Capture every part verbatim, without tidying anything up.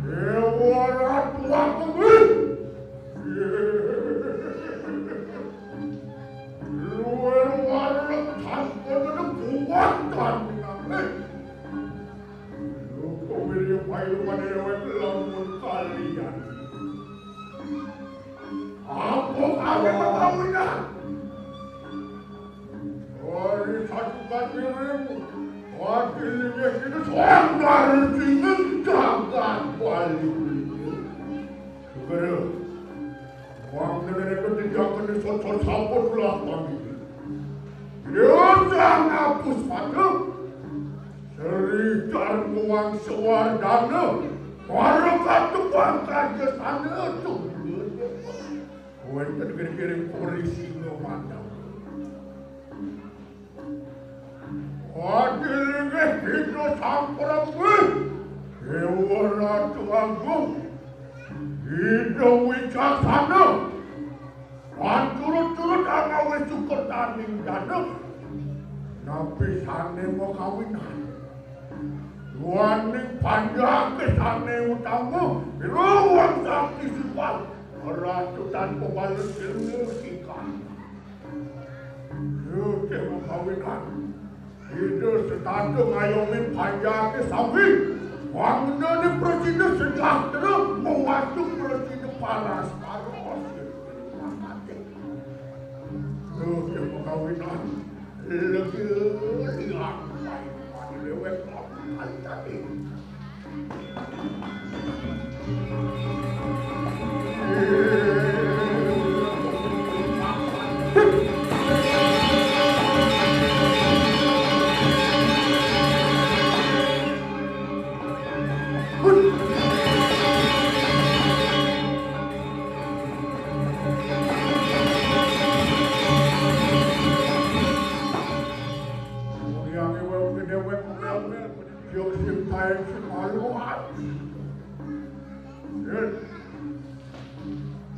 Dewa Ratu Agung. Luwih wareg tanpa kuwat kandhane. Lho, kok mirip ae luwih dewek lamun kalian. Apa kawe perkawinan? Ari satukan dirimu, ati liwih itu sanggar dingin jagat Bali. Segera, wong negara itu tidak kena sosok sampun lah kami. Dia jangan hapus pada. Sri Darmawangsa Wardana, para katuan kajasana tundun. Wonten kiri-kiri puri singa mandang. Adil inggih kita Sang Prabu, Dewa Ratu Agung, Ida Wicaksana. Lan turut-turut anawis cukurtaning dana. Napi sane makawinan. Duaning panjake sane utama, iruwang sakti sifat. Ratu tanpa bales ilmu sikan. Yute makawinan. Ida setata ngayomi panjake sawi. Wangunane prasida sejahtera, mewatu prasida paras-paros. Duh, dia pekawinan. Legi liang main mani lewek kampung tadi. Kemudian iwak gedewek, iwak sing kain sing maluan.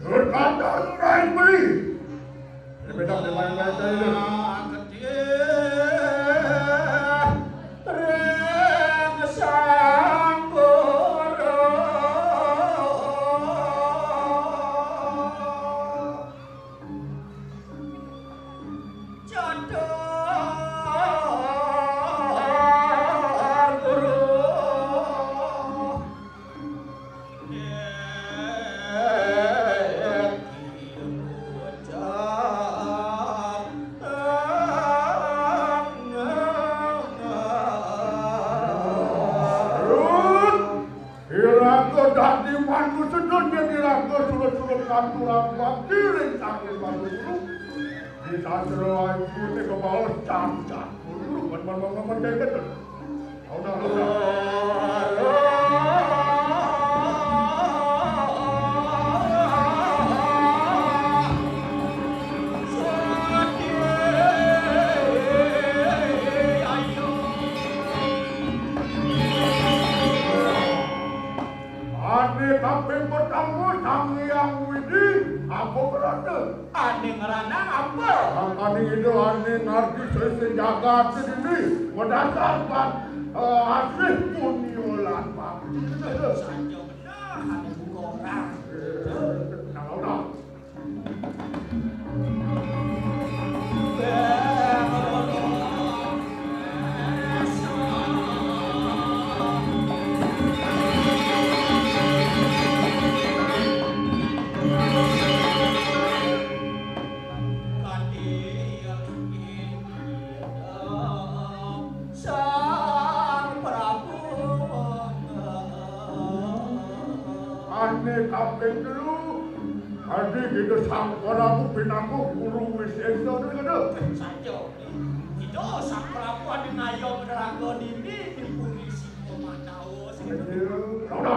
Terkadang lain beli. Ini beda dengan lain tadi. Iraga dadi manusa donya, iraga surut-surut katuran bakti ring Sang Hyang Guru. Di sastra ayu te kebaos cacat. Guru, man, man, man, man, man, man, man. Udah, udah. Ane kaping pertama Sang Hyang Widi, apa berarti? Ane ngranang apa? Mangkane ida ane ngardi sesih jagat dini, madasar pan, eh, asih punya lan bakti. Saja bener, ane buka orang. Nah, udah. Sang Prabu. Ane kaping telu, adi kita Sang Prabu pinangku guru wisesa, nika kada? Saja. Kita Sang Prabu adi ngayom neraka dini di puri Singkomandawa, sing. Iya. Roda.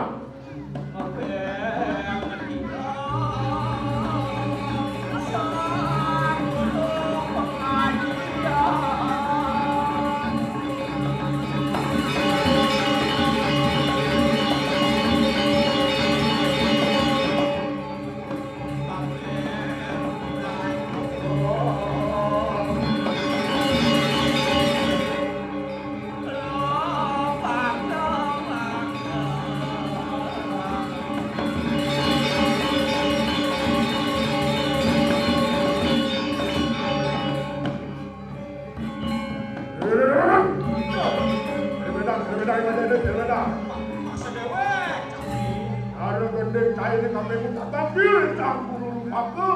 Karo gending cair kabeh tak tampil campur lupaku.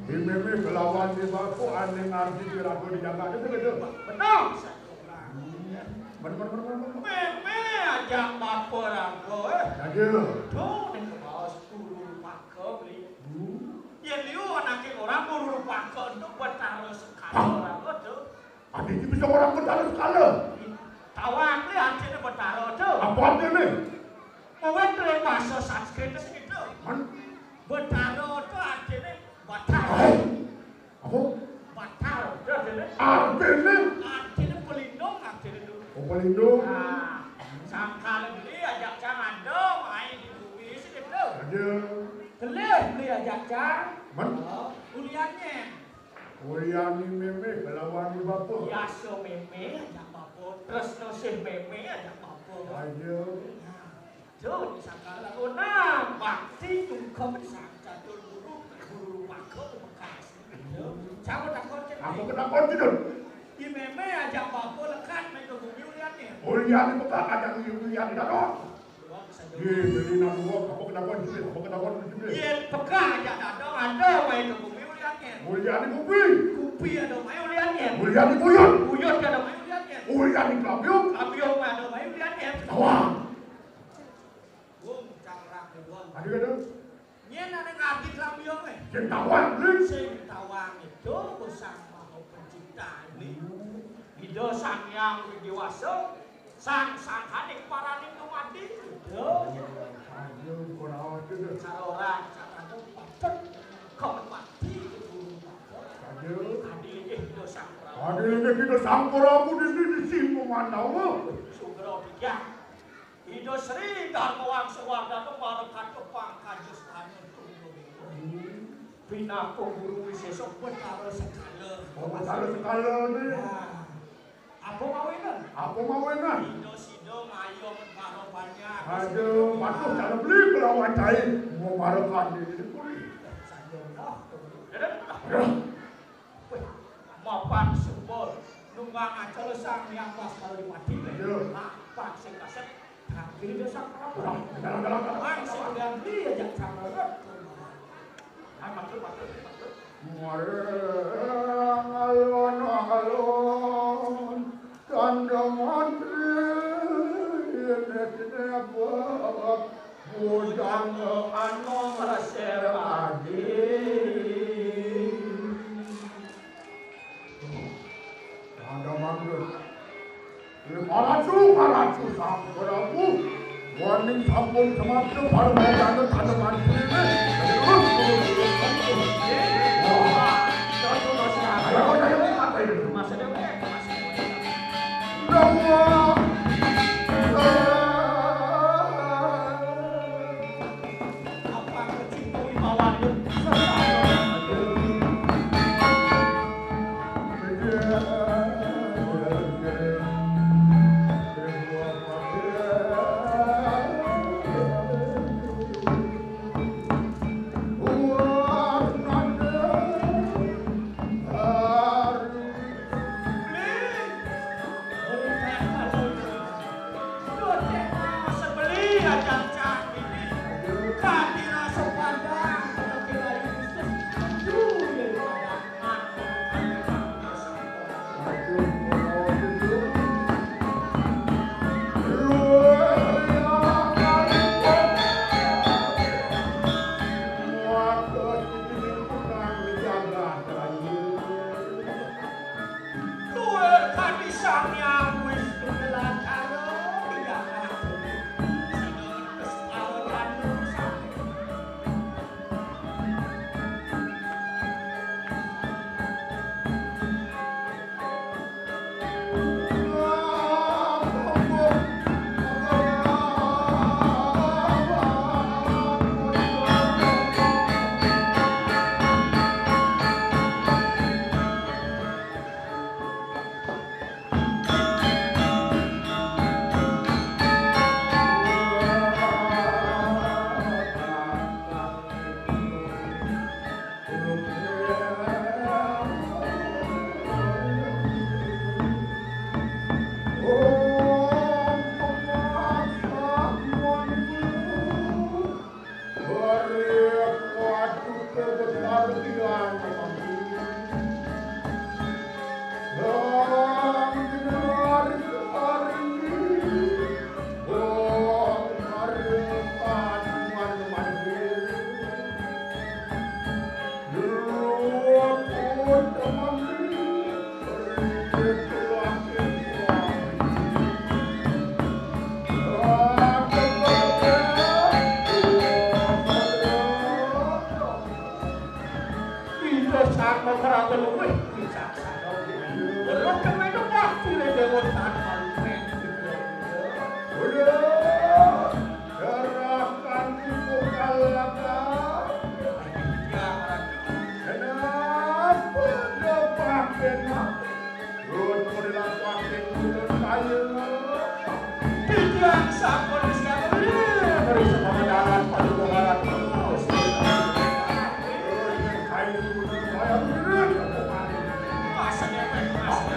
Di meme kelawan di baku ane ngarti kira-kira dijaga itu gitu. Benar. Bener, bener, bener, bener. Meme ajak bapa raga, eh. Aja. Duh, ning kebaos guru paka beli. Hmm. Yen liu anake orang guru paka untuk Betara Sekala raga, Duk. Ade iki bisa orang Betara Sekala. Tawang li artine Betara, Duk. Apa artine? Kuwi ning basa Sanskrit sing itu. Man? Betara itu artine Bathara. Hai. Apa? Bathara, artine? Artine? Artine pelindung, artine itu. Oh, pelindung. Nah, sangkal beli ajak cang ando main di bumi sini, Duk. Ada. Gelih beli ajak cang. Man? Oh, uliannya. Uliani meme kelawan bapa. Yasa meme ajak bapa. Tresna sih meme ajak bapa. Aja. Nah. Duh, sakala unang bakti nyungkem sang catur guru, guru paka Bekasi. Duh, siapa takon, Cik? Aku kena kon, Cik. Ki mémé ajak bapa lekad main ka gumi ulian nyén. Ulian di pekak ajak ulian di dadong. Yé, beli nak dua, apa ketahuan sini, apa ketahuan di sini. Yé, pekak ajak dadong, ada main ka gumi ulian nyén. Ulian di kupi. Kupi ada main ulian nyén. Ulian di buyut. Buyut ada main ulian nyén. Ulian di kelambiung. Kelambiung ada main ulian nyén. Ketahuan. Wong cangrak dua. Ada kata? Nyén ané ngadit lambiong, eh. Sing tawang, Bli. Sing tawang itu Sang Maha Pencipta ini. Ida Sang Hyang Widhi Wasa, Sang Sanghaning Paraning Dumadi. Itu. Aduh, kurang ajar. Cara orang, cara itu patut. Kau mati itu. Aduh. Adi linggih Ida Sang Prabu. Adi linggih Ida Sang Prabu di sini, di sini pemandawa. Sugra tiga. Ida Sri Darma Wangsa Wardana para katepang kajustana tunggal. Pinaka Guru Wisésa Betara Sekala. Oh, Betara Sekala né. Nah, apa mawinan? Apa mawinan? Ida sida ngayom negara banyak. Aduh, patuh cara beli belawan cai. Mau barokan di sini pun. Saja dah. Aduh. Wéh, mapan suba nunggang acara Sang Hyang Baskara Dipati. Iya. Mapan sing kasép kaki dia Sang Prabu. Wah, dalam, dalam, dalam. Mang sing ganti aja Sang Prabu. Nah, maksud, maksud, maksud. Marang alon-alon, tanda mantri, ini, ini apa? Bujang anu meser adi. Ada manggil. Maratu, maratu, sampuramu. Warning sampun semapta para bajana kada mantri. Wah, ayo, ayo, ayo, ayo. Masa dia, masa dia. Dawa. Luwih kadi Sang Hyang Wisnu Nilantara, Hyang Agung. Sing ngertes kawetan urusan. Ida Sang Magraga luwih wicaksana. Weruh kemene pasti le dewa tan malu. Udah, serahkan ibu kalaga. Ya, Ratu. Kenapa dia pakai nak? Rut model apa yang menurut saya? Titiang sampun siap beri, beri semangat dalam padu barat terus. Rut yang kayu menurut saya menurut. Masa ngepek, masa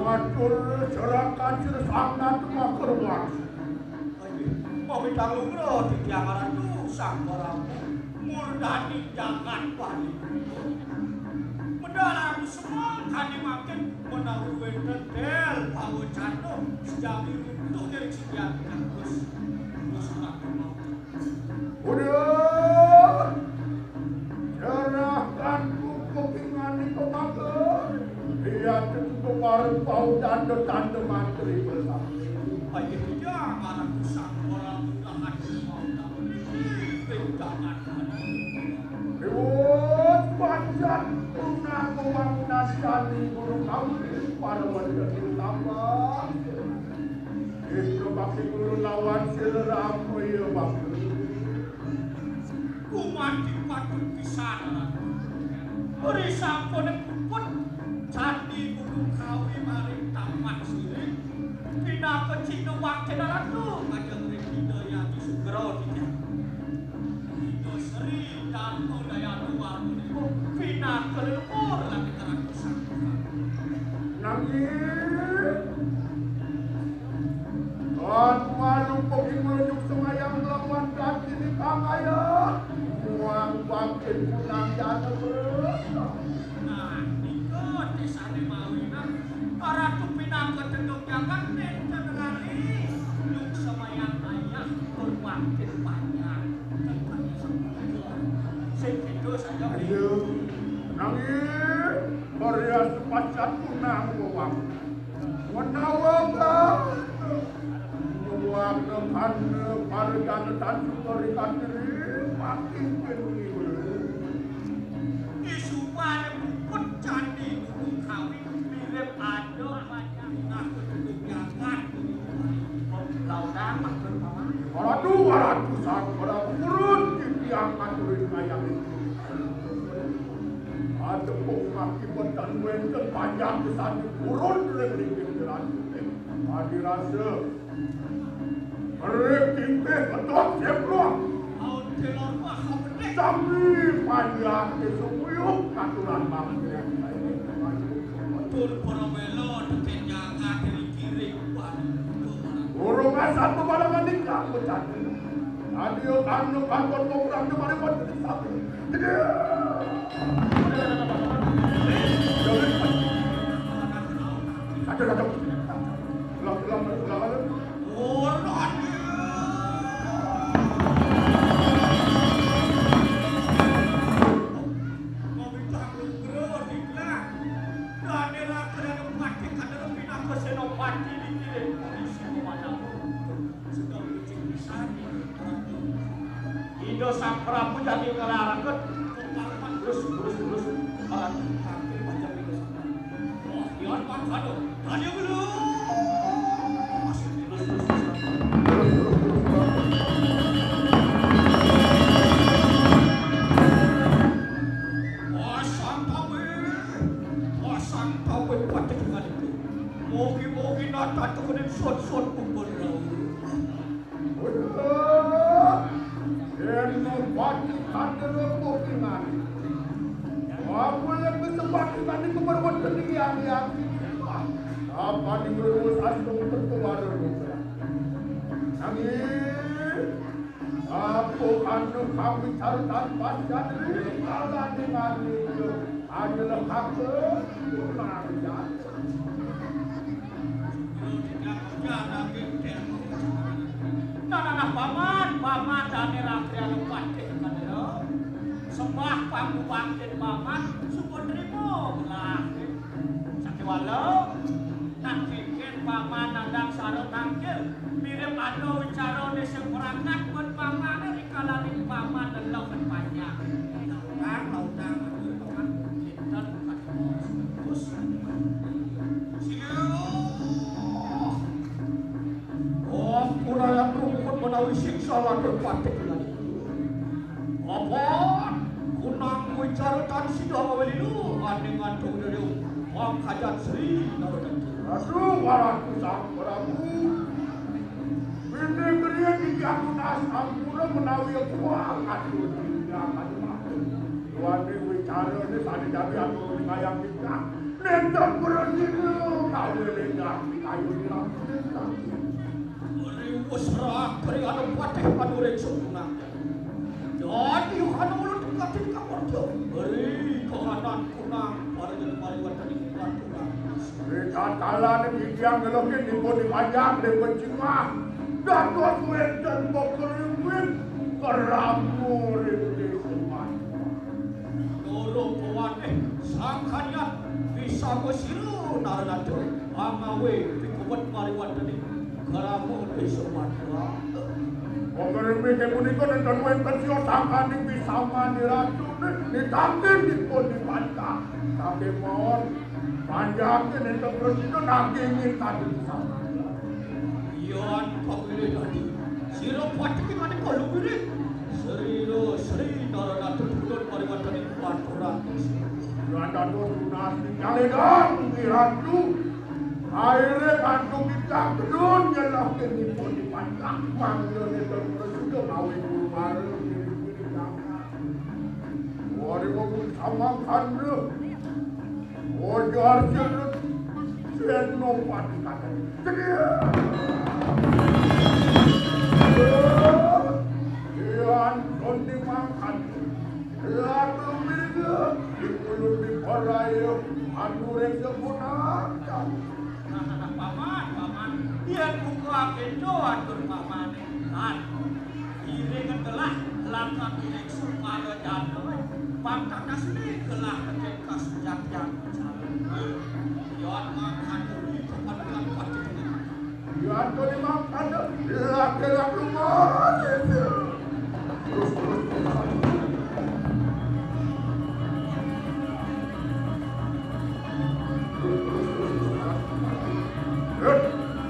Matur serakan sira sangat matur wangsul. Inggih, pawitang lugra titiang Ratu Sang Prabu murdaning jagat Bali. Mendalam semangkane mangkin menawi wenten del pawecana sejami runtuh ring sidian kados. Terus Ratu mau. Udah. Serahkan pupuk ingani pemakan. Iya, tentu baru bau tanda-tanda mantri bersama. Ayo, jangan aku sangka orang muda hati mau tak berhenti. Jangan. Lewat panjang punah pembangunan candi Gunung Kawi para warga tambah. Itu bakti guru lawan sila ramu, iya, bakti. Gumanti patut pisan, Ratu. Ri sampun puput Candi Gunung Kawi maring taman siring, pinaka cihna bakti Ratu majeng ring Ida Hyang Sugra titiang. Ida Sri Dharma Dayana Warmaningrum pinaka leluhur lan Ratu Sang. Nanging Tan maluput ing nglunjuk semayang nglawan dadi nikangaya. Muang bangkit pulang jana terus. Nah, nika tisane mawinan. Ratu pinaka tedung jagat nenten lali. Nyuk semayang ayah tur bangkit panjang. Sing itu saja. Ayo. Nanging, Maria sepacat punang wewang. Menawa ka, menawa ka kana para jana tanjung berikan diri, makin kini. Isupane puput candi Gunung Kawi, mirip ada wajah ngaku duduk jagat. Laudang matur paman. Waratu, waratu, sang, waratu, purun, titiang aturin kayang. Adepung akibat dan wenten panjang kesan purun ring ring ring. Adi rasa. Ring tingkih kedok jepluang. Aun kelor mah benih. Sami panjang kesumuyuk katuran bangkit. Tur para melo teken jagat ring kiring. Burung asal bebalangan nikah becandu. Adio kanu kantor program di mana buat sapi. Gede. Ada, ada. Ulang, ulang, ulang, ulang. Dane rakenan pati kadang pinaka senopati dikirim polisi pemanah. Sedang kucing pisan. Ida Sang Prabu jadi ngelaraket. Terus, terus, terus. Para tangkil macam itu. Wah, Iwan Pak, aduh. Tadi belum. Terus, terus, terus. Wah, santabe. Wah, santabe, pati kadang. Mogi-mogi nata tekenin sun-sun kumpul. Aku anu kami carikan pancen ri kala dengan itu. Hanya lekak. Nah, nah, nah, paman, paman, dane rakyat patih kadero. Sembah pangubaktin paman, suka trimo belah. Sakiwala, nang kengken paman nandang sara tangkil, mirip ada wicarane sing merangkat buat paman, rikalaning paman lelok panjang. Lautang, lautang, aduh, paman, kinten, kados, terus, Ampura yang rukun menawi siksa ladon patih lan iku. Apa? Kunang wicara tan sida ngaweli lu, aning ngantung dhewe. Wong kajat Sri Narotaki. Aduh, maratu Sang Prabu. Bini kriya dijagunas ampura menawi kuwang adu tindakan mati. Wani wicara ini sani jabi aku menikayang kita. Nendang berhenti lu, kaweli dati ayu dilakukan. Riwus rak, kering anu patih panuring sempurna. Dadi anu mulut katin kaperjo. Beri kahanan kunang, para jeng pariwatan ing peraturan. Rikatalan titiang ngelokin dipun dipanjang, dipun cingah. Dados wenten pekeriwin, keramu ring desa. Loro pawaning sangkanian bisa kosira naranaja pangawe pikobet mariwantene karama desa Madura. Pangrimite punika nenten wenten siya sangkaning pisamaning racune nitakin dipun dipantah. Tapi mawon panjake nenten prasida nagingin tadi pisamaning. Yan kapilih dadi sira pateke manika luwiring. Srira Sri Naranatul Pulun pariwadaning paturan. Lan dados lunas kaledang Ratu. Aire kantung kita kedun nyelahke nipun dipantah manggone dan prasida mawi guru bareng diri-diri. Wari wong samangkandha. Ojo arjun senopati kata. Cedia. Ian kondi makan. Lalu mirga dikulur di paraya anu rek sepunakan. Nah, nah, nah, paman, paman. Ian buka pintu atur paman. Kan. Iring telah langkah iring supaya jatuh. Pangkakas ini telah ketika sujatian. Yon makan dulu kepada pati. Yon tuli makan laki-laki mati. Terus, terus, terus. Eh,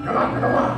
jalan ke depan.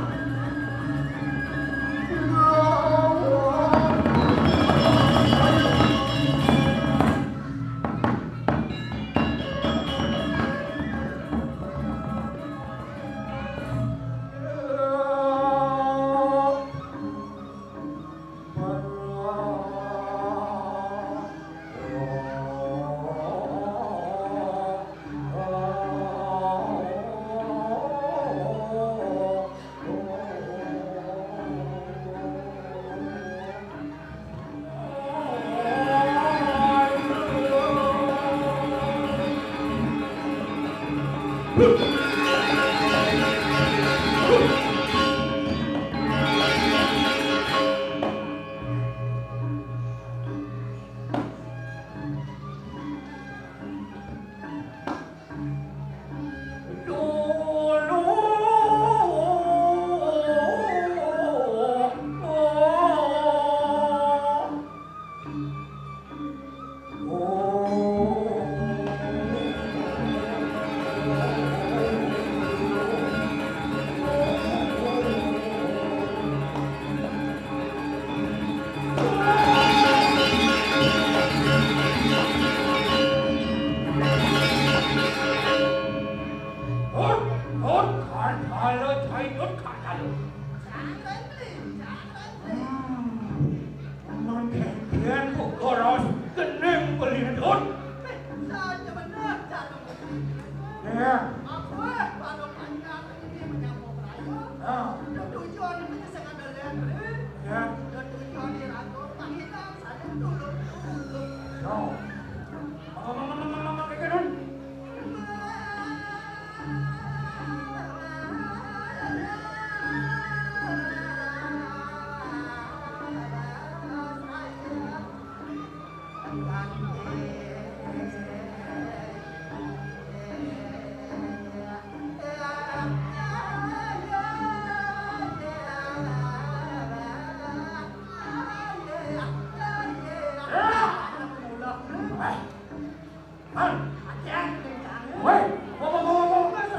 Woi, woi, woi, woi, woi.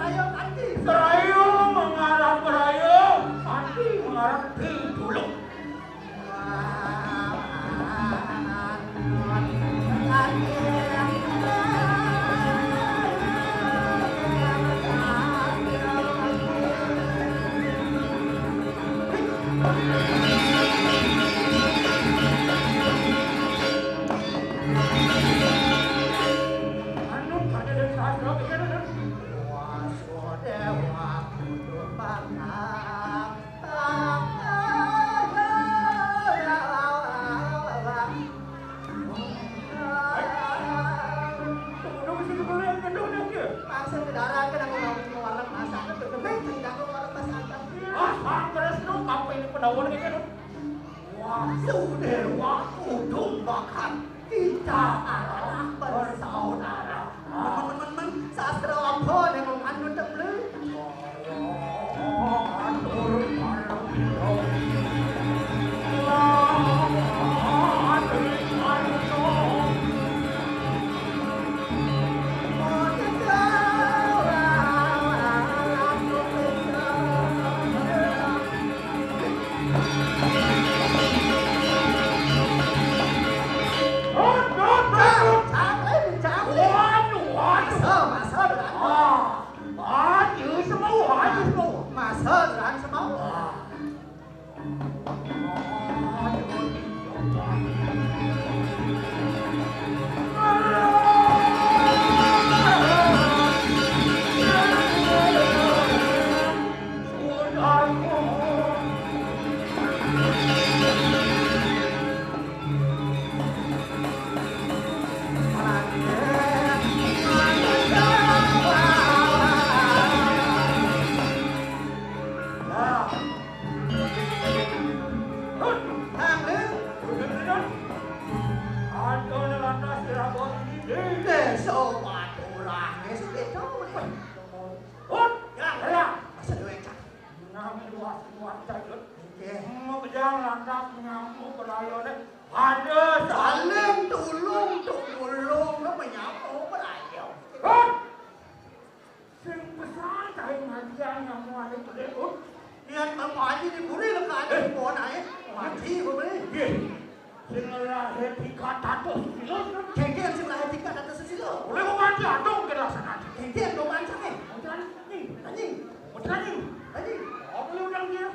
Serayung mengarah serayung, mati mengarah di dulu. Anu, ada dari sastra, pikir, pikir. Wasudewa kudu bakal. Tunggu, tunggu, situ dulu yang gendong, yang dia. Maksud darah kena mau warna masak, betul, betul, tidak mau warna masak. Ah, sangkres lu, apa ini penawar ini, lu? Wasudewa kudu bakal. Kita adalah bersaudara. Men, men, men, men, sastra apa nek ngomong anu tembel? Waduh, waduh. Cak, cak, eh, cak. Waduh, waduh. Masa, masa, berani. Ah, ah, ya, semua, ah, ya, semua. Masa, berani semua. Ah. Adoh, lantas dirabot ini. Désa Paturange sing beda. Hut, ya, ya. Masa duwe cah. Nami luas, luas, cah, Hut. Nggih. Mau kejang lantas ngamuk berayone. Ada saling tulung, tulung, menyambung berayo. Hut. Sing pesan cai ngajian nyamuane gedhe, Ut. Niat Bang Haji di buri lekane pon ae. Ngaji buri. Nggih. Sing lahir tiga ratus kilo, Ut. Dhewe sing lahir tiga ratus kilo. Oleh wong mati adung kelaksana. Dhewe wong mancane. Mudahan iki. Anjing. Mudahan iki. Anjing. Apa lu udah dia?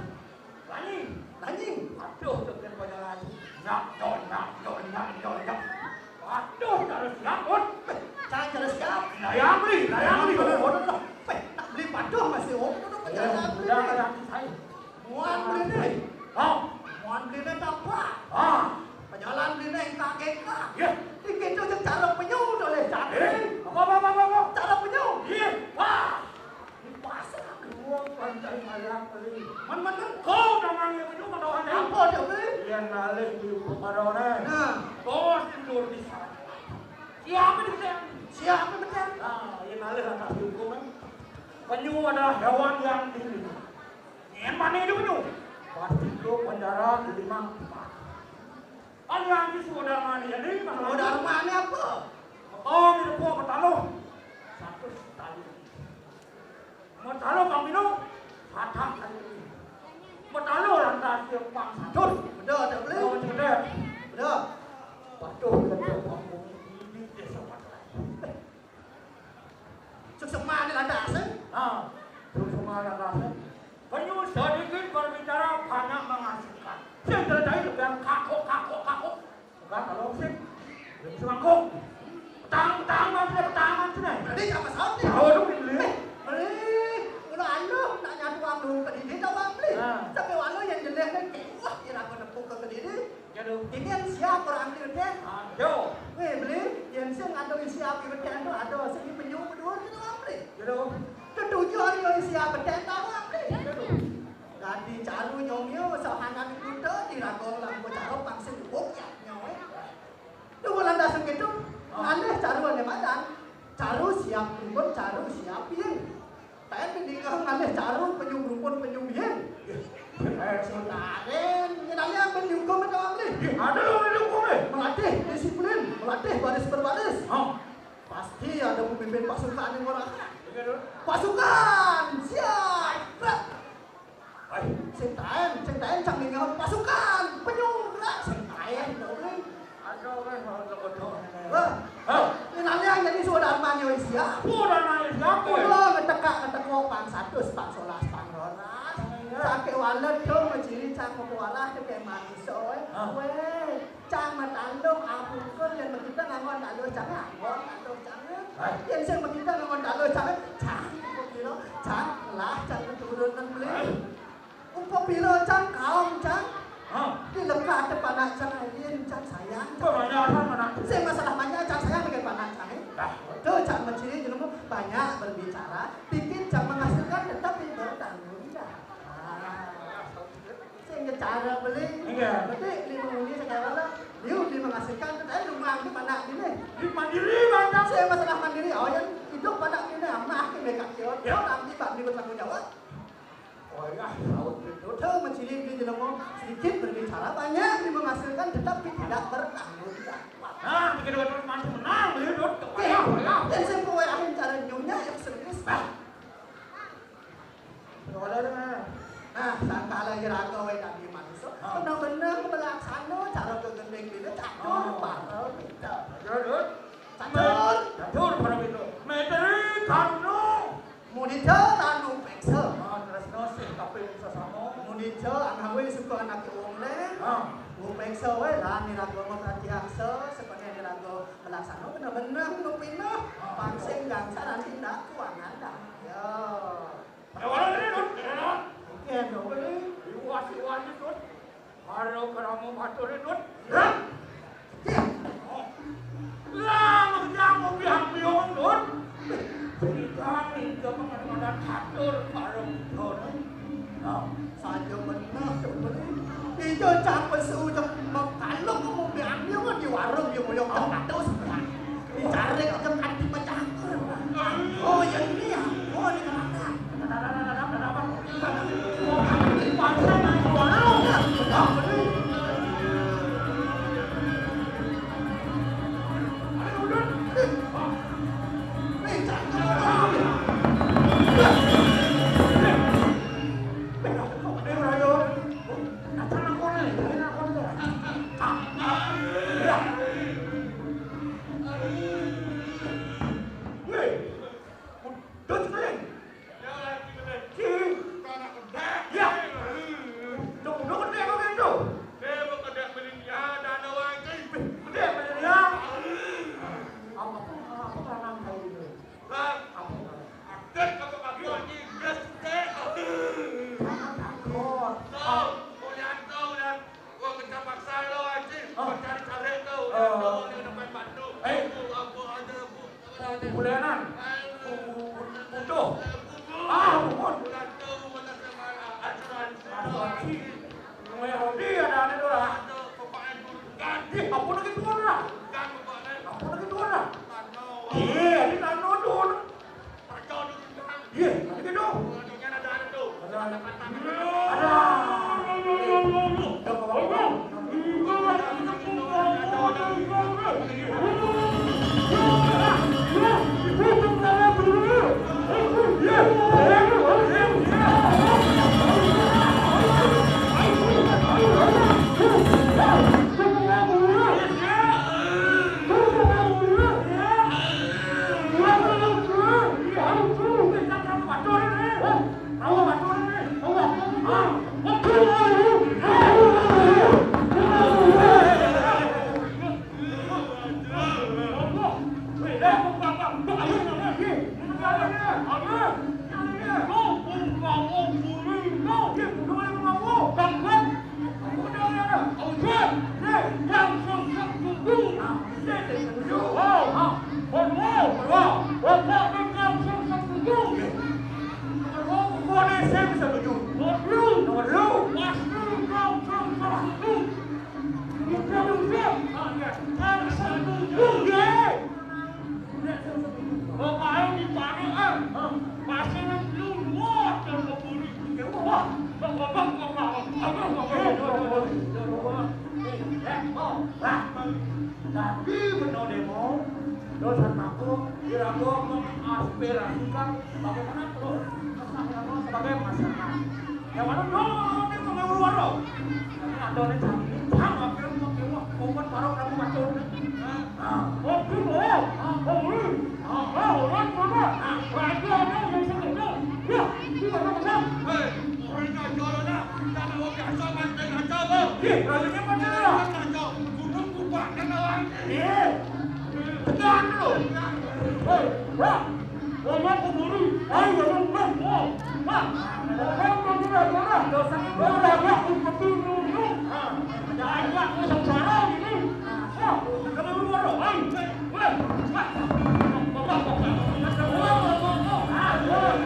Lani. Lani. Aduh, tekan pada lani. Nyak, nyok, nyak, nyok, nyak, nyok, nyak. Aduh, harus siap, Bun. Cang harus siap. Layang beli, layang beli. Bener, bener, bener. Weh, nak beli paduh masih, oh, bener, bener, bener, bener. Udah, udah, saya. Muan beli nih. Oh. Muan beli nih apa? Ah. Penyalan beli nih, K G K. Iya. Dikit aja cara penyu, boleh jadi. Eh, apa, apa, apa, apa, apa? Cara penyu. Iya, wah. Di pasar, gua pantai malam beli. Men, men, men. Kau udah manggil itu, mana orang apa dia beli? Yang nalih di rumah orang. Nah. Bos tidur di sana. Siapa di sana? Siapa di sana? Nah, yang nalih atas hukuman. Penyu adalah hewan yang dingin. Yang mana itu penyu? Pasti itu penjara lima empat. Kan yang di sudah mana jadi? Sudah mana apa? Betul, di depan, betul. Satu tali. Metalo pang pino, patang kali. Metalo lantas dia pang satus. Bener, tak boleh. Oh, bener. Bener. Patuh ke pang ini desa Patuh. Suksema ni lantas, eh? Ha, suksema lantas, eh? Penyu sedikit berbicara, banyak menghasilkan. Sing terjadi dengan kakuk, kakuk, kakuk. Bukan kalau sing, sing mangkuk. Petang, petang, mas, petang, mas, nih. Tadi apa salah nih? Tahu dong, ini. Eh, beli. Kalau anu, nak nyatu anu ke diri, tahu beli. Nah. Tapi walau yang jelek nih, wah, kira aku nepuk ke diri. Ya, dong. Ini yang siap orang ini, deh. Aduh. Wéh, Beli, yén sing ngadu isi api betén to ada sing penyu berdua gitu, Beli. Gitu. Ketujuh hari isi api betén tahu, Beli. Gitu. Dadi caru nyomio sahanan kuda di ragong lampu caru pangsin buk ya nyoe. Duh, lantas gitu. Aneh caru aneh madan. Caru siap rukun, caru siap yin. Tapi dingeh ngalih caru penyuh rukun penyuh biyen. Eh, sing lain, nyenangnya ben dihukum itu, Amli. Ih, ada lo dihukum, eh. Melatih disiplin, melatih baris per baris. Oh. Pasti ada pemimpin pasukan yang ora. Iya, Dul. Pasukan, siap. Gerak. Ai, sing taen, sing taen cang ninggal pasukan, penyuh gerak, sing taen, Amli. Aduh, weh, mau lo kotor. Wah, hah? Ini nanya jadi sudah armanya sia. Sudah nanya siapa? Udah ngetekak ngetekok pang satus, pang solas, pang rolas. Iya. Sampai walet tuh menciri cang mau kualah tuh kayak manusia, eh. Hah? Weh, cang matandung apungkul yang begitu ngangon dalu cang, ngangon dalu cang. Hah? Yang sing begitu ngangon dalu cang, cang, kok kira, cang lah, cang keturunan beli. Hah? Umpamila cang kaum cang, hah? Di lekate panak cang ayin cang sayang. Kok banyak apa panak? Sing masalah banyak cang sayang dengan panak cang, eh. Dah. Tuh cang menciri jenengmu banyak berbicara, dikit cang menghasilkan tetapi bertanggung jawab. Ah. Sing cara beli. Iya. Berarti lima menit sekarang lah. Liu di menghasilkan, tapi rumah di panak ini. Di mandiri, Bang. Sing masalah mandiri, oh yang itu panak ini amah ke mereka kiot. Ya. Nanti Bang bertanggung jawab. Oh ya, laut itu. Tuh, menciri di jenengmu sedikit berbicara, banyak di menghasilkan, tetapi tidak bertanggung jawab. Nah, bikin orang masuk menang, ya, Dut. Oke, ya, ya. Dan saya bawa akhir cara nyumnya yang serius. Nah. Nah, sangkala iraga wae dadi manusa. Ah. Bener-bener melaksana cara kegending dina catur, ah, paham, gitu. Catur, Dut. Catur. Catur, para itu. Meteri, karno. Mudita lan upeksa. Ah, tresna sih, tapi sesama. Mudita angawe suka anake wong le. Ah. Upeksa wae lan iraga mapratiaksa, sepene iraga melaksana bener-bener ngupina. Ah. Pangsing gangsaran tindak kuangan dah. Ya. Pada wala ini, Dut. Ini, Dut. Oke, Dut. Iwas, iwas, Dut. Karo kerama batur, Dut. Hah? Lah, mesti aku bilang-bilang, Dut. Cerita itu mengenai catur karo Dut. Nah, saja benar, Dut. Itu capek seujung mengkalung, mau bilang-bilang di warung, dia mau yang tak tahu sebelah. Dicari aja kanti pecah. Oh, ya ini ya. Oh, ini kenapa? Weh, Dut Keling. Ya, Dut Keling. Ci. Anak kedek. Ya. Duk, duk kedek kok gitu. Dia mau kedek belinya, dana wajib. Kedek belinya. Apa pun, apa pun anak saya gitu. Lah, apa pun. Adat apa kaki wajib, gas kedek. Jangan takut. Tuh, kuliah tuh, dan Wah, kencang paksa lo, anjing. Ah. Cari-cari tuh, udah tuh, di depan Bandung. Eh. Aku, aku aja, aku. Bulenan. Utuh. Ah, ampun. Udah tuh, bukan sama asuransi. Asuransi. Yang Yahudi ada, ada tuh lah. Ada, bapaknya guru kan. Ih, apa lagi tuh lah? Kan bapaknya. Apa lagi tuh lah? Nano. Iya, ini nano tuh. Iya, ada gitu. Ada. Ada. Kan setuju, ye. Pokoknya di tanah, ah, masih belum muat yang keburi. Ya, wah, wah, wah. Eh, oh, lah. Tapi benar demo, dosa aku, kira-kira mengaspirasikan bagaimana terus kesan sebagai masyarakat. Ya, mana dong, ini mau ngewur-wur dong. Ini ada nih, cang, ini cang, apa yang mau ngewur, mau buat parok kamu macam ini. Nah, oh, gitu, ya. Ah, oh, ini. Ah, oh, orang mana? Ah, lagi ada yang sedang. Ya, ini ada apa? Hei, orang jualan, kita mau biasa main aja, Bang. Iya, lagi apa, Bang? Gunung Kupak, kan, Bang? Iya. Tekan lu. Hei, wah. Wong aku buru, ayo, wong, wong, wong. Wah, wong, wong, wong, wong, wong. Dosa, dosa, dosa, umpetin dulu. Ah, ada aja, wong sengsara gini. Wah, kalau lu orang, ayo, weh, weh, wah. Wah, wah, wah, wah. Ah, wah, wah.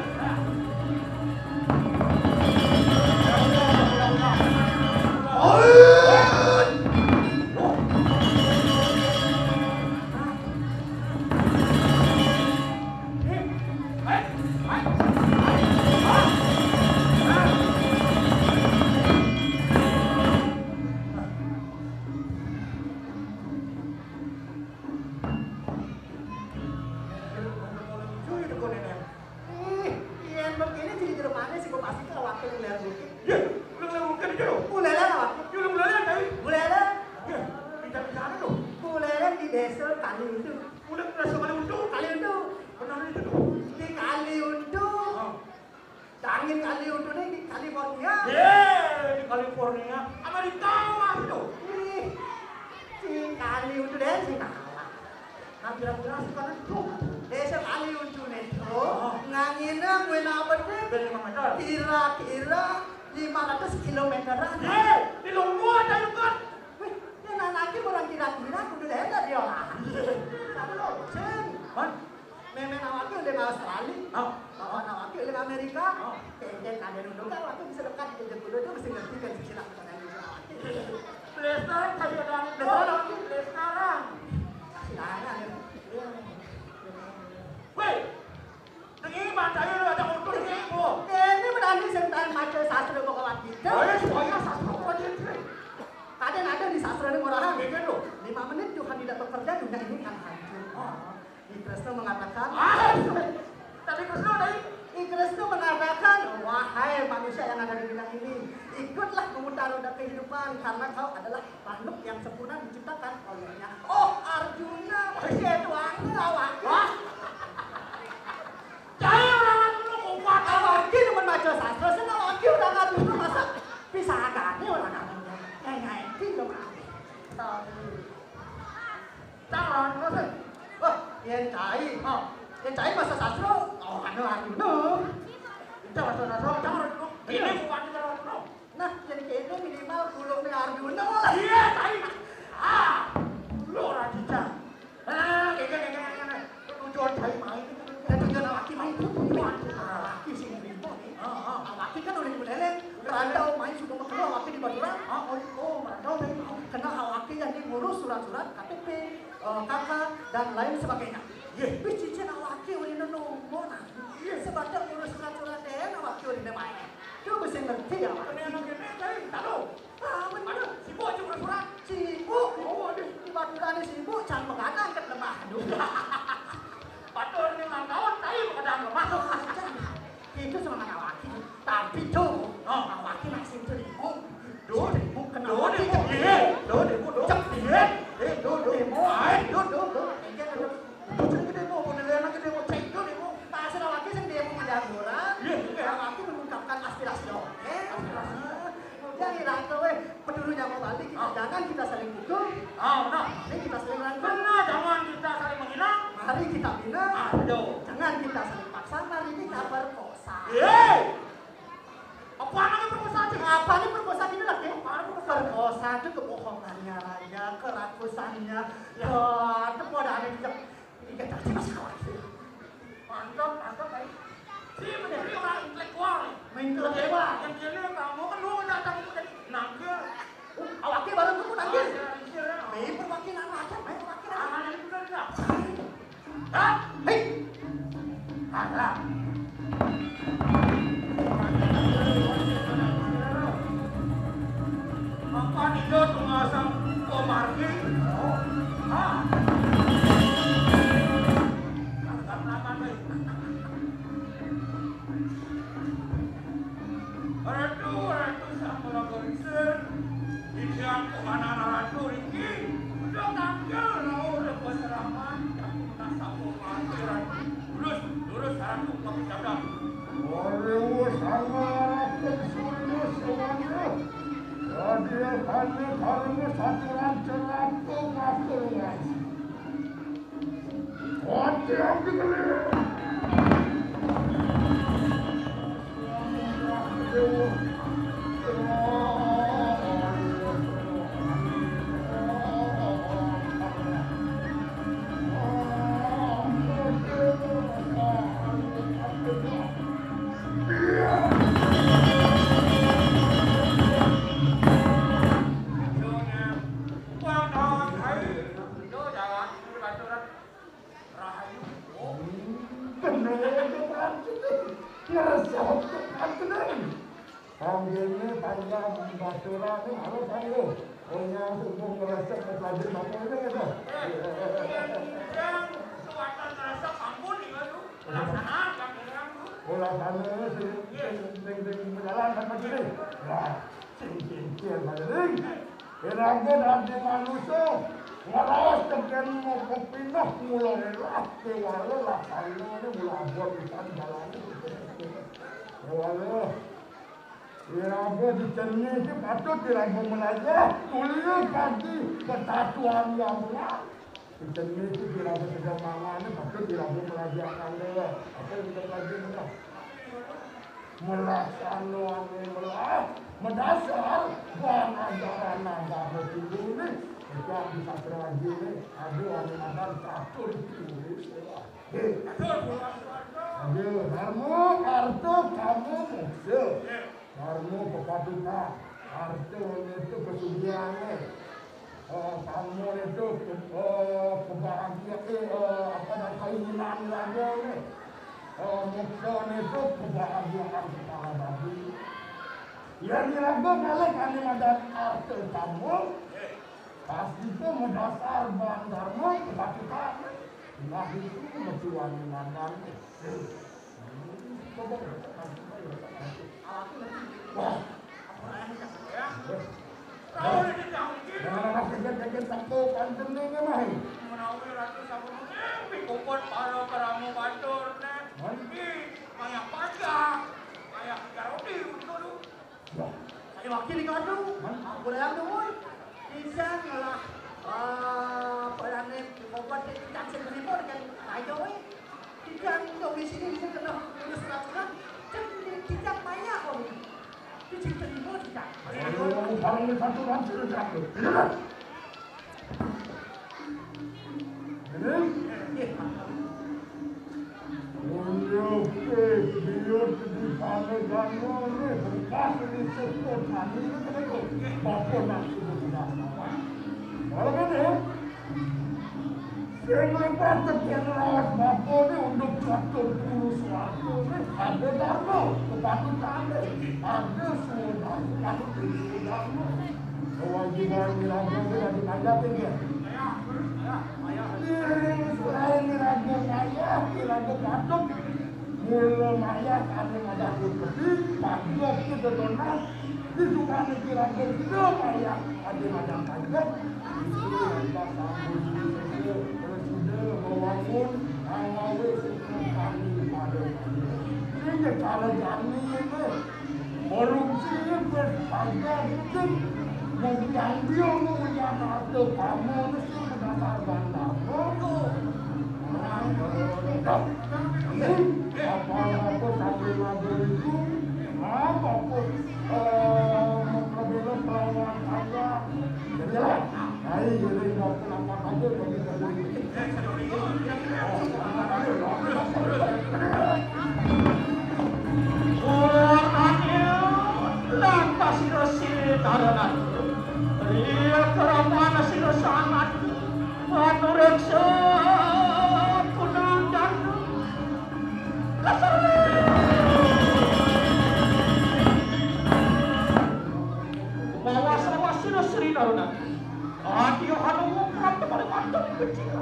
Ih, yén begini jadi jeruk manis, gua pasti ke wakil ngeler bukit. Iya, lu ngeler bukit aja lu. Ulélér apa? Ya, lu ulélér tadi. Ulélér. Iya, di, di mana tuh? Ulélér di désa Kaliuntu. Udah désa Kaliuntu? Kaliuntu. Benar itu tuh. Di Kaliuntu. Oh. Dangin Kaliuntu nih di California. Yé, di California. Amerika lah itu. Ih, si Kaliuntu deh, si kalah. Nah, kira-kira suka nentu. Désa Kaliuntu nih tuh. Oh. Nganginnya gue nabetnya. Dari lima meter. Kira-kira lima ratus kilometeran. Yé, di luar aja lu kan. Wih, ya nanti orang kira-kira kudu deh dia lah. Satu loh, Cen. Hah? Mémé awake uling Australia. Oh. Bapak awake uling Amerika. Oh. Kéngkén kadén untung kan awake bisa dekat di kudu itu mesti ngerti kan sisi nak pertanyaan itu awake. Blaster, tadi ada anak blaster, awake blaster. Silakan ya. Wéh, ini baca lu ada untung ini, Bu. Ini berani sentuhan maca sastra Bhagavad Gita. Oh, iya, supaya sastra Bhagavad Gita. Kadén ada di sastra ini orang. Iya, tuh. Lima menit Tuhan tidak bekerja, dunia ini akan hancur. Oh. I Kresna mengatakan, ah, tadi Kresna tadi. I Kresna mengatakan, "Wahai manusia yang ada di dunia ini, ikutlah memutar roda kehidupan karena kau adalah makhluk yang sempurna diciptakan olehnya." Oh, Arjuna, itu angin awak. Wah. Jangan orang lu kuat. Awak ini demen maca sastra, sing awak orang Arjuna masa bisa agak orang Arjuna. Yang lain sih belum ada. Tahu. Calon, terus, wah, yén cai, oh, yén cai maca sastra, oh, anu Arjuna. Itu maca sastra, calon, ini bukan calon. Nah, jadi kita minimal gulungnya Arjuna lah. Iya, cai. Ah, lu orang cincang. Ah, kayak, kayak, kayak, kayak, kayak. Tujuan cai main itu. Dan tujuan laki main itu, tujuan laki sih, ribut nih. Ah, ah. Laki kan udah mulai, merantau main sudah mau keluar, laki di Madura. Ah, oh, oh, merantau main. Kenal laki yang ngurus surat-surat, K T P. Eh, K K, dan lain sebagainya. Yé. Wis cincin awake urine nomor, nah. Yé. Sebatas ngurus surat-surat dhewe awake urine main. Coba sing ngerti ya, Pak. Ini anak ini, saya tak tahu. Ah, bener. Aduh, sibuk aja ngurus surat. Sibuk. Oh, aduh. Di Madurane sibuk, jangan begadang ke lemah. Aduh. Batur ini ulang tahun, tapi begadang lemah. Itu semangat awake. Tapi tuh, oh, awake masih terima. Duh, demo, kenapa? Duh, demo, iya. Duh, demo, duh. Cek, iya. Eh, duh, duh. Demo, ayo, duh, duh, duh. Iya, duh. Duh, cek, demo, beneran lagi demo, cek, duh, demo. Pasal awake sing demo penjagoan. Iya, iya. Awake mengungkapkan aspirasi, oke. Aspirasi. Kemudian, Iranto, weh, pedulunya mau balik, kita, ah, jangan kita saling pukul. Ah, benar. Mari kita saling rangkul. Benar, jangan kita saling menghina. Mari kita bina. Ah, betul. Jangan kita saling paksa, mari kita perkosa. Yeay. Apa namanya perkosaan? Apa nih perkosaan ini lagi? Apa perkosaan? Perkosaan itu kebohongannya raja, kerakusannya. Ya. Wah, itu pada ada di, di, di, di masalah. Mantap, mantap, baik. Si menteri orang intelektual. Intelektual. Yang kene kamu kan lu datang itu tadi nangkil. Oh, awake bareng tuh nangkil. Ah, iya, iya, iya. Nih, perwakilan Ratu, Ratu Samudra Geulis, titiang kemana Ratu niki? Udah tanggal rauh lepas raman, tapi menasa pemati, Ratu. Lurus, lurus, Ratu, pakai cadang. Arius angarakeun surius semuanya. Radia kami karena saturan ceratu ngakeluas. Hati yang dibeli. Rahayu. Oh, bener itu berarti. Ngerasa waktu. Panggilnya panjang baturan ini, halo, panggil. Punya sungguh ngerasa pelajari apa ini gitu. Yang kekuatan ngerasa ampun nih, Mas. Pelaksanaan kan, Mas. Pelaksanaan sih. Iya. Sing, sing, sing berjalan sama gini. Nah, sing, sing, sing, Mas. Iraga dadi manusa, ngaraos tegén moko pinah mula rélah, kéwala laksanané mula abot pisan jalané. Kéwala. Iraga dicenni iki patut iraga melajah, tulia pagi ketatuan yang benar. Dicenni iki iraga sedang mangané patut iraga melajah kandha. Apa yang kita pelajari benar? Melah sano ane melah, medasar, bang ajaran agama Hindu ni, sejak di sastra Hindu ni, ada ane madan catur tulis, ya. Heh. Ada, dharma, artha, kama, moksa. Dharma, kepatutan. Artha itu kesugihan, eh. Eh, kama itu, eh, kebahagiaan, eh, apa namanya, keinginan raga ni. Eh, moksa itu kebahagiaan kepala babi. Ya, ni raga kalau kami madan artha kama, pasti itu medasar bang dharma, kepatutan. Nah, itu mesti wani madan. Wah. Nah, nah, nah, kaget, kaget, teko, kanten ni, ni, mah. Menawi Ratu sampun mimpi kumpul para kerama batur, neh. Mimpi, kayak pajak, kayak garodi, betul, tuh. Wah. Saya wakil di kadu. Mana? Aku yang dulu. Bisa ngelah, eh, apa namanya, membuat kita sendiri pun kan, ayo, eh. Tijang dong di sini, bisa kena urus peraturan. Kan di-, tijang maya kok ini. Tijang terima tijang. Ayo, kalau ini satu orang sudah jatuh. Ini? Eh, eh. Unjuk, eh, biut di sana gano ni, bekas ni sepuluh kali ni kena tu. Bapa nak suruh tidak sama. Kalau kena, Sing lepas tepian lawas bapa ni untuk catur puluh swarga ni ada dharma, kepatutan ni, ada sunnah, ada dharma. Kewajiban ni raja ni dah dipanjat ni dia. Diri selain ni raja kaya, ni raja patut. Mula maya kami madan putri, pagi waktu tetunas, di sukan kira-kira maya kami madan panjat. Sudah membangun, mengawi suku kami pada kami. Ini cara kami ini. Korupsi ini berpanjang mungkin. Mungkin dia menguliakan harta kamu, mesti berdasar bandar. Apa-apa sambil lagu itu, apa pun, eh, apabila perawan saya, jadilah. Ayo, jadi mau kenapa aja, bagi saya. Lantas sira sini tarenan. Iya, kerapana sira sangat. Anu reksa kunang jandu. Kasar. Mawas-awas sira Sri Narunati. Adi halo wong ratu paling mantap kecil.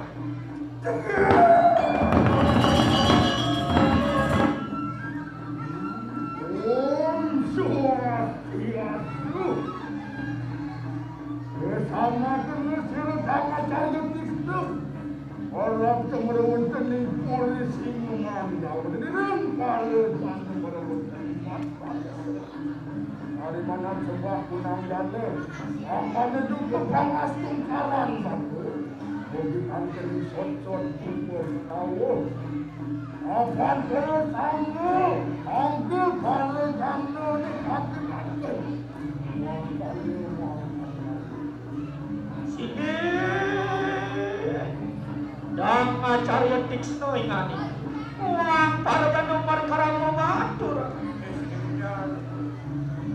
Om Swastiastu. Bersama terus sira sama saya Kristus. Orang cemara wonten ing Puri Singomandau. Dereng pare cemara wonten. Ari manan sembah kunang jane. Mangkane juga pangas tungkaran batu. Bagi kanten sot-sot kumpul tawo. Apan terus anggo, anggo pare jane ni kaki kanten. Mangkane mangkane. Siki dang acarya tiksna ingani. Wang parajana parkarama batur.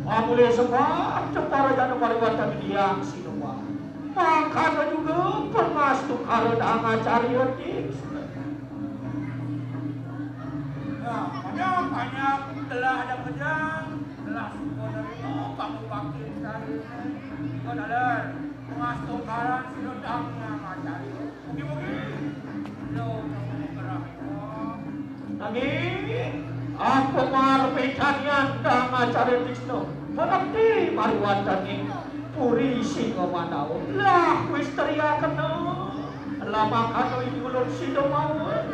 Amule sebab parajana pariwatan diang sinumba. Mangkana juga pemastu karo dang acarya tiksna. Nah, banyak, banyak telah ada kejang, telah suka dari kamu bakti sekali. Kau dalam. Mas Tungkaran sira dang ngajari. Mugi-mugi sira kerah. Nanging apa mar pecanian dang acara Tisna? Mengerti mariwantane Puri Singamandau. Lah wis teriakena. Lah makana iki ulun sida mawon.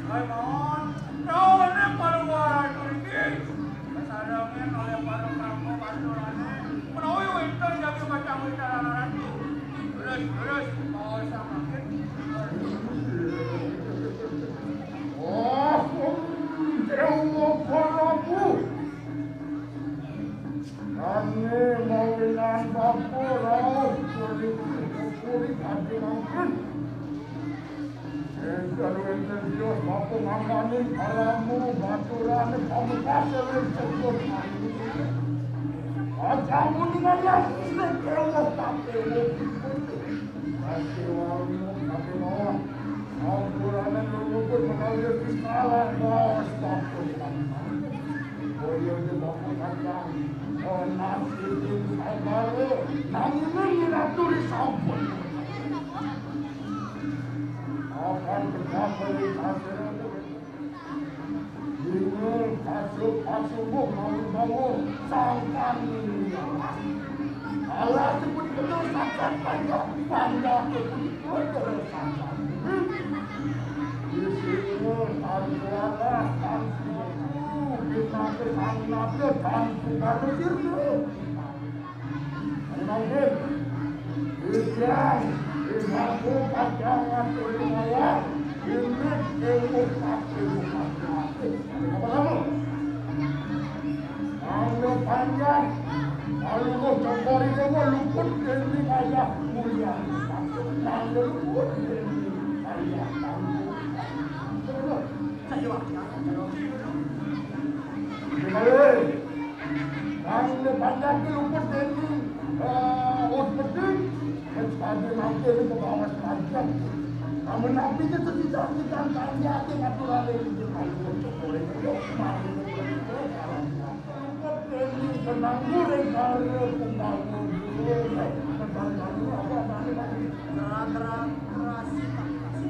Hai mawon. Rawane paruwara iki. Kasadangen oleh para pramu panturane menawi wenten jagi macam wicarana ratu. Terus, terus, mau samakin. Oh, Dewa Prabu. Kami mawinan bapa rauh puri, puri ati mangkin. Enten wenten Dios bapa ngangkani kalamu baturane pamungkase wis sebut. Aja muni ngomong sing kewuh tak kewuh. Kasih wau tapi mawon. Ampurane luluput menawi wis kalah bos bapa. Boyo de bapa kacang. Oh, nasi ini saudara. Nanging ini ratu disampun. Akan berkabari kasih. Dina pasuk pasuk mau-mau sangkan ini. Alah sebut betul sangkan panjang, panjang sebut betul sangkan. Di sini tanpa alah, tanpa bintang ke sana ke tanpa baru sirna. Mangkin, ijang, ijangku kacang ngatur mawar, indit ilmu kaki mati. Apa kamu? Mangga panjang, kalau mau cokori dewa luput demi ayah mulia. Mangga luput demi ayah kamu. Saya wakil. Hei. Nang le panjang ke luput deni, eh, ut peti, mencari nanti le ke bawah panjang. Namun nabi ke setidak-tidak panjang ke aturan le di depan untuk boleh hidup, mari. Luput deni penangguling karya pembangun. Terang-terang.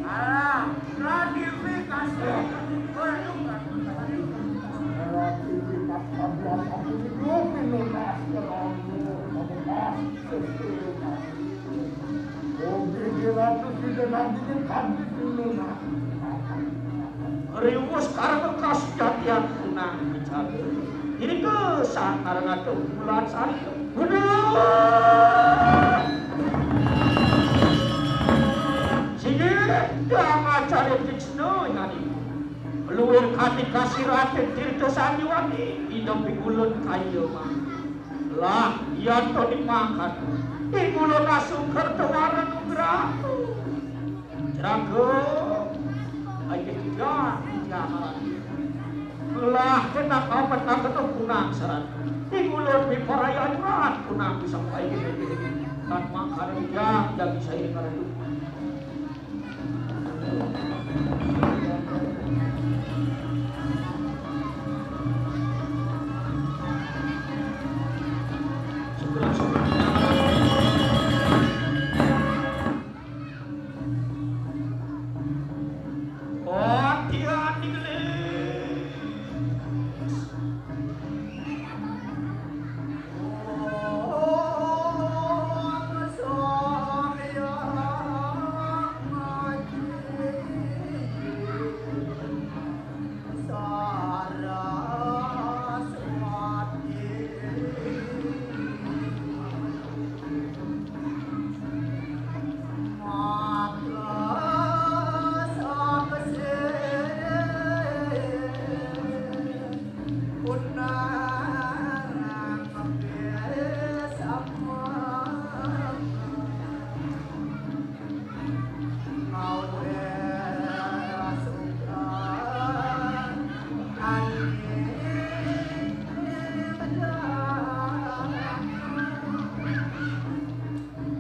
Alah, gratifikasi. Gratifikasi. Oke, Ratu sudah nanti kan habis dulu, nah. Riwus karena kasejatian punang bicara. Ini ke saat karena bulan sari. Udah. Sini dama cari Tisno ingani. Luwir kati kasirate Tirta Sanjiwani, ida pingulun kaya mah. Lah, iya to dimakan. Pingulun asung kertawara nugraku. Jeraga. Ayo tiga, tiga malam. Lah, kena kapan nak ketemu kunang serat. Pingulun miparaya jurat kunang bisa baik. Kan makan tiga, tidak bisa ini karena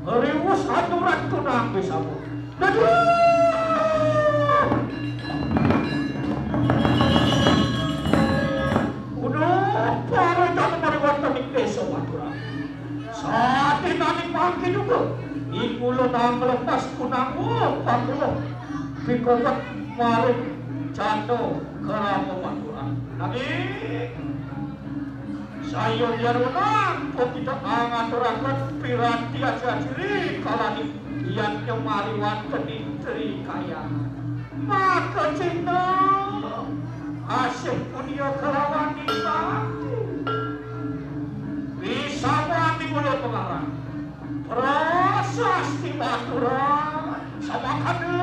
Riwus aturan tunang bisa. Aduh. Udah, para jana mari wonten ing desa Madura. Saat ini mangke juga. Iku lo nang lepas tunang, oh, pangkulo. Pikobet maring jana kerama Madura. Nanging Saya yen wenang, kok tidak ngaturaken piranti aji-aji kalani yen nyemari wonten indri kaya. Maka cinta asih punia kelawan nisa. Bisa wani kula pengarang. Prasasti Madura sama kadang.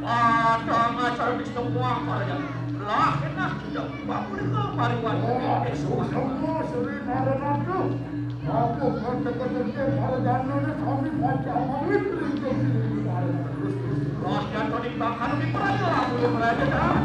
Wah, ada ngajar di semua para jana. Lah, enak tidak bangun itu mariwan. Wah, semua Sri Narana itu. Aku kata-kata para jana ini kami baca mawit ringkes ini. Wah, yang tadi makan di peraya, aku yang berada dah.